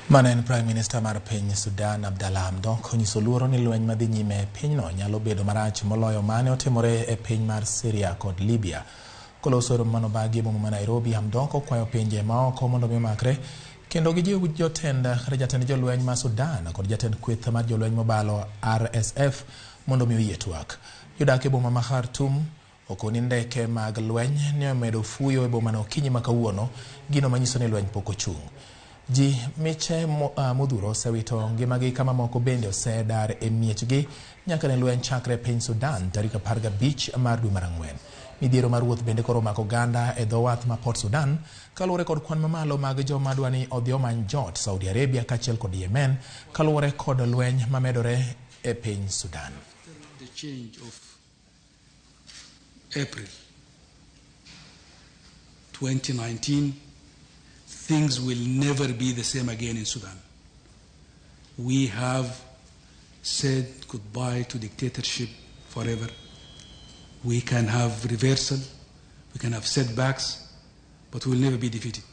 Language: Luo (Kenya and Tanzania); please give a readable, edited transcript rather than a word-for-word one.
Mano en Prime Minister mar piny Sudan Abdalla Hamdok onyiso luoro ni lweny madhi nyime e pinyno nyalo bedo marach moloyo mane otimore e piny mar Syria kod Libya. Koloso e romo manobagi e boma ma Nairobi, Hamdok okwayo pinje maoko mondo mi omakre kendo gijiw jotend kata jatend jolweny ma Sudan kod jatend kweth mar jolweny mobalo RSF mondo mi oyie twak. Jodak e boma ma Khartoum okoni ndeke mag lweny ne omedo fuyo e bomano okinyi ma kawuono, gino manyiso ni lweny pok ochung'. Ji miche modhuro osewito ngimagi ka mamoko bende osedar e miechgi nyaka ne lweny chakre e piny Sudan tarik 15 mar dwe mar ang'wen. Midhiero mar wuoth bende koro omako oganda e dho wath ma Port Sudan kaluwore kod kwan mamalo mag joma dwa ni odhi omany jot Saudi Arabia kaachiel kod Yemen kaluwore kod lweny mamedore e piny Sudan. The change of April 2019, things will never be the same again in Sudan. We have said goodbye to dictatorship forever. We can have reversal, we can have setbacks, but we will never be defeated.